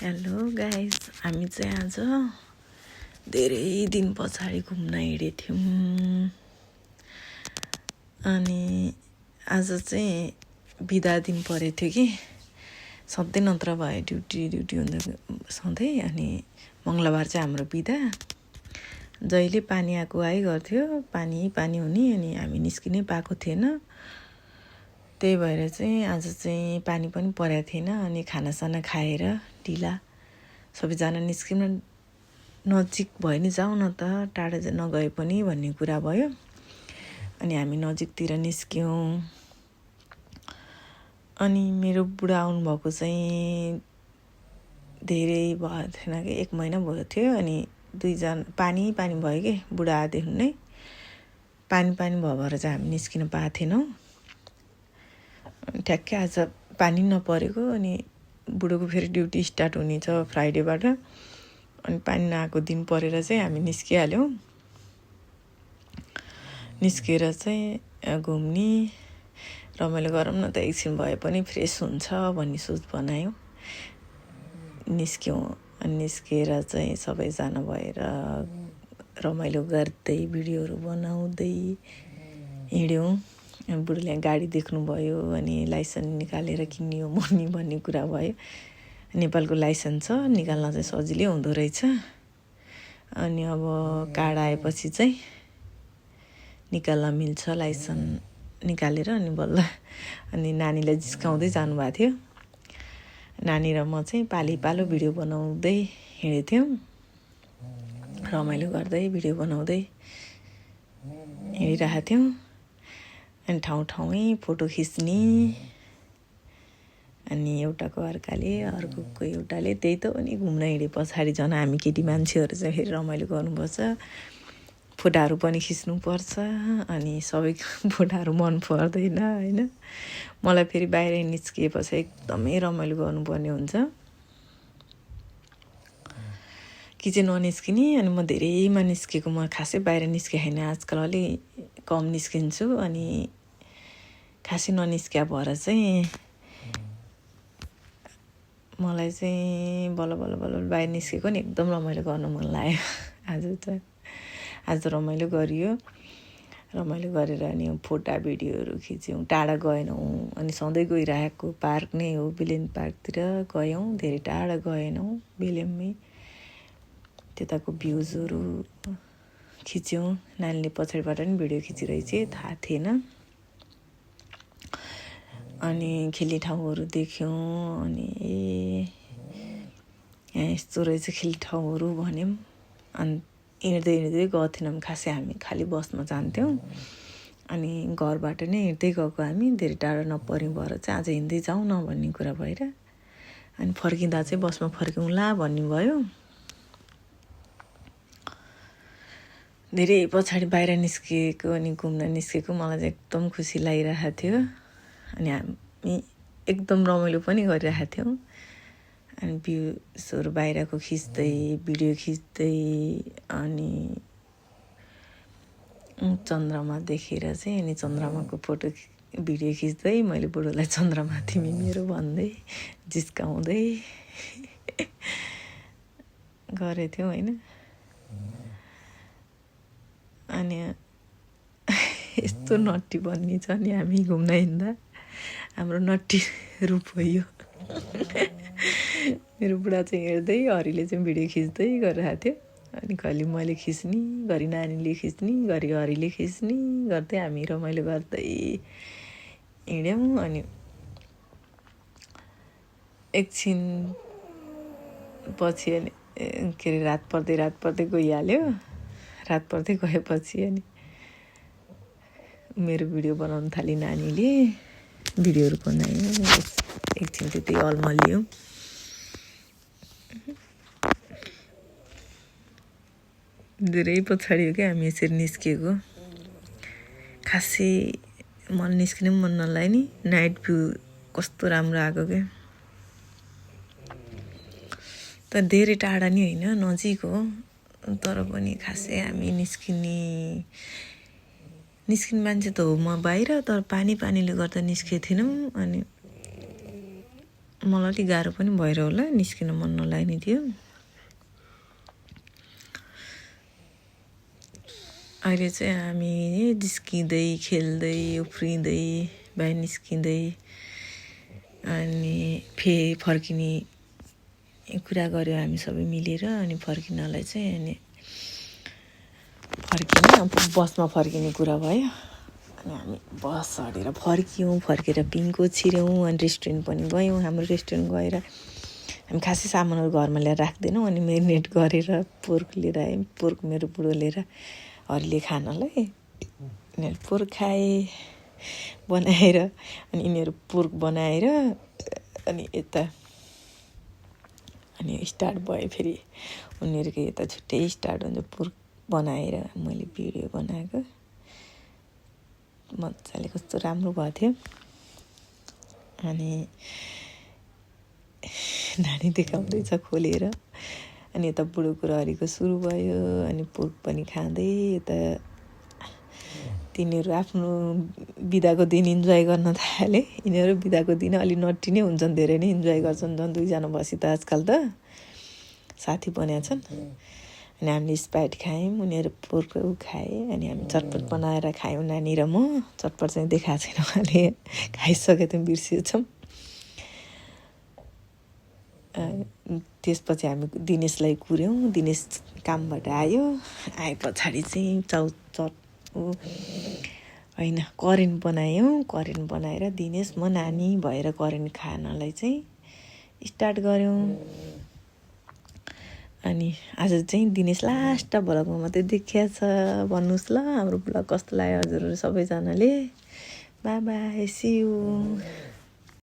Hello guys, हामी चाहिँ आज धेरै दिन पछाडि घुम्न हिँडेको थियौँ। अनि आज चाहिँ बिदा दिन परेको थियो कि सधैँ नत्र भयो ड्युटी हुँदा सधैँ। अनि मङ्गलबार चाहिँ हाम्रो बिदा। जहिले पानी आएको आइ गर्थ्यो, पानी हुने। अनि हामी निस्किनै पाएको थिएन। त्यही भएर चाहिँ आज चाहिँ पानी पनि परेको थिएन। अनि खानासाना खाएर ढिला सबैजना निस्किन नजिक भयो नि जाउँ न त, टाढा नगए पनि भन्ने कुरा भयो। अनि हामी नजिकतिर निस्क्यौँ। अनि मेरो बुढा आउनुभएको चाहिँ धेरै भएको थिएन कि 1 महिना भएको थियो। अनि 2 जना पानी भयो कि बुढा आएदेखि नै पानी भयो भएर चाहिँ हामी निस्किन पाएको थिएनौँ। ठ्याक्कै आज पानी नपरेको। अनि बुढोको फेरि ड्युटी स्टार्ट हुने छ फ्राइडेबाट। अनि पानी नआएको दिन परेर चाहिँ हामी निस्किहाल्यौँ। निस्केर चाहिँ घुम्ने रमाइलो गरौँ न त, एकछिन भए पनि फ्रेस हुन्छ भन्ने सोच बनायौँ। निस्क्यौँ। अनि निस्केर चाहिँ सबैजना भएर रमाइलो गर्दै भिडियोहरू बनाउँदै हिँड्यौँ। बुढोले गाडी देख्नुभयो। अनि लाइसेन्स निकालेर किनियो मर्नी भन्ने कुरा भयो। नेपालको लाइसेन्स छ, निकाल्न चाहिँ सजिलै हुँदो रहेछ। अनि अब कार्ड आएपछि चाहिँ निकाल्न मिल्छ लाइसेन्स निकालेर। अनि बल्ल अनि नानीलाई जिस्काउँदै जानुभएको थियो। नानी र म चाहिँ पालो भिडियो बनाउँदै हिँडेको थियौँ। रमाइलो गर्दै भिडियो बनाउँदै हिँडिरहेको थियौँ। अनि ठाउँमै फोटो खिच्ने। अनि एउटाको अर्काले अर्कोको एउटाले, त्यही त पनि घुम्न हिँडे पछाडि झन् हामी केटी मान्छेहरू चाहिँ फेरि रमाइलो गर्नुपर्छ, फोटाहरू पनि खिच्नुपर्छ। अनि सबैको फोटाहरू मन पर्दैन होइन। मलाई फेरि बाहिर निस्किएपछि एकदमै रमाइलो गर्नुपर्ने हुन्छ कि चाहिँ ननिस्किने। अनि म धेरैमा निस्केको, म खासै बाहिर निस्के छैन आजकल, अलि कम निस्किन्छु। अनि खासै ननिस्किया भएर चाहिँ मलाई चाहिँ बल्ल बाहिर निस्केको नि एकदम रमाइलो गर्न मन लाग्यो। आज रमाइलो गरियो। रमाइलो गरेर अनि फोटा भिडियोहरू खिच्यौँ। टाढा गएनौँ। अनि सधैँ गइरहेको पार्क नै हो, बिलेन पार्कतिर गयौँ। धेरै टाढा गएनौँ, बिलेममै त्यताको भ्युजहरू खिच्यौँ। नानीले पछाडिबाट पनि भिडियो खिचिरहेछ, थाहा थिएन। अनि खेल्ने ठाउँहरू देख्यौँ। अनि यहाँ यस्तो रहेछ खेल्ने ठाउँहरू भन्यौँ। अनि हिँड्दै गएको थिएनौँ, खासै हामी खालि बस्न जान्थ्यौँ। अनि घरबाट नै हिँड्दै गएको हामी, धेरै टाढा नपर्ने भएर चाहिँ आज हिँड्दै जाउँ न भन्ने कुरा भएर। अनि फर्किँदा चाहिँ बसमा फर्क्यौँला भन्ने भयो। धेरै पछाडि बाहिर निस्किएको अनि घुम्न निस्केको मलाई चाहिँ एकदम खुसी लागिरहेको थियो। अनि हामी एकदम रमाइलो पनि गरिरहेको थियौँ। अनि भ्युजहरू बाहिरको खिच्दै भिडियो खिच्दै अनि चन्द्रमा देखेर चाहिँ अनि चन्द्रमाको फोटो भिडियो खिच्दै मैले बुढोलाई चन्द्रमा तिमी मेरो भन्दै जिस्काउँदै गरेको थियौँ होइन। अनि यस्तो नट्टी बन्ने छ नि हामी घुम्न हिँड्दा, हाम्रो नट्टी रूप हो यो। मेरो बुढा चाहिँ हेर्दै, हरिले चाहिँ भिडियो खिच्दै गरिरहेको थियो। अनि कहिले मैले खिच्ने, घरि नानीले खिच्ने, घरि हरिले खिच्ने गर्दै हामी रमाइलो गर्दै हिँड्यौँ। अनि एकछिन पछि अनि के अरे रात पर्दै गइहाल्यो। रात पर्दै गएपछि अनि मेरो भिडियो बनाउन थाली नानीले, भिडियोहरू बनायो। एकछिन त्यति अल्मलियौँ। धेरै पछाडि हो क्या हामी यसरी निस्किएको। खासै निस्किनु पनि मन नलाग्यो नि। नाइट भ्यू कस्तो राम्रो आएको क्या। तर धेरै टाढा नि होइन, नजिक हो। तर पनि खासै हामी निस्किने मान्छे त हो म बाहिर, तर पानीले गर्दा निस्केको थिएनौँ। अनि मलाई अलिक गाह्रो पनि भएर होला निस्किन मन नलाग्ने थियो। अहिले चाहिँ हामी जिस्किँदै खेल्दै उफ्रिँदै बाहिर निस्किँदै अनि फेरि फर्किने कुरा गऱ्यो हामी सबै मिलेर। अनि फर्किनलाई चाहिँ अनि बसमा फर्किने कुरा भयो। अनि हामी बस चढेर फर्क्यौँ। फर्केर पिङको छिर्यौँ। अनि रेस्टुरेन्ट पनि गयौँ। हाम्रो रेस्टुरेन्ट गएर हामी खासै सामानहरू घरमा ल्याएर राख्दैनौँ। अनि मेरिनेट गरेर पोर्क लिएर आयौँ। पोर्क मेरो बुढो लिएर हरिले खानलाई यिनीहरू पोर्क खाए बनाएर। अनि यिनीहरू पोर्क बनाएर अनि यता अनि स्टार्ट भयो। फेरि उनीहरूको यता छुट्टै स्टार्ट हुन्छ पोर्क बनाएर मैले भिडियो बनाएको मजाले कस्तो राम्रो भएको थियो। अनि नानी देखाउँदैछ खोलेर। अनि यता बुढोको र हरिको सुरु भयो। अनि पोर्क पनि खाँदै यता तिनीहरू आफ्नो बिदाको दिन इन्जोय गर्न थाले। यिनीहरू बिदाको दिन अलि नटी नै हुन्छन्, धेरै नै इन्जोय गर्छन्। झन् दुईजना बसी त आजकल त साथी बनेका छन्। अनि हामीले स्प्राइट खायौँ, उनीहरू पोर्क खाए। अनि हामी चटपट बनाएर खायौँ नानी र म। चटपट चाहिँ देखाएको छैन, उहाँले खाइसके त बिर्सिएछौँ। त्यसपछि हामी दिनेशलाई कुर्यौँ। दिनेश कामबाट आयो। आए पछाडि चाहिँ होइन करेन्ट बनायौँ। करेन्ट बनाएर दिनेश म नानी भएर करेन्ट खानलाई चाहिँ स्टार्ट गऱ्यौँ। अनि आज चाहिँ दिनेश लास्ट भ्लगमा मात्रै देखिया छ। भन्नुहोस् ल हाम्रो भ्लग कस्तो लाग्यो हजुरहरू सबैजनाले। Bye bye, see you.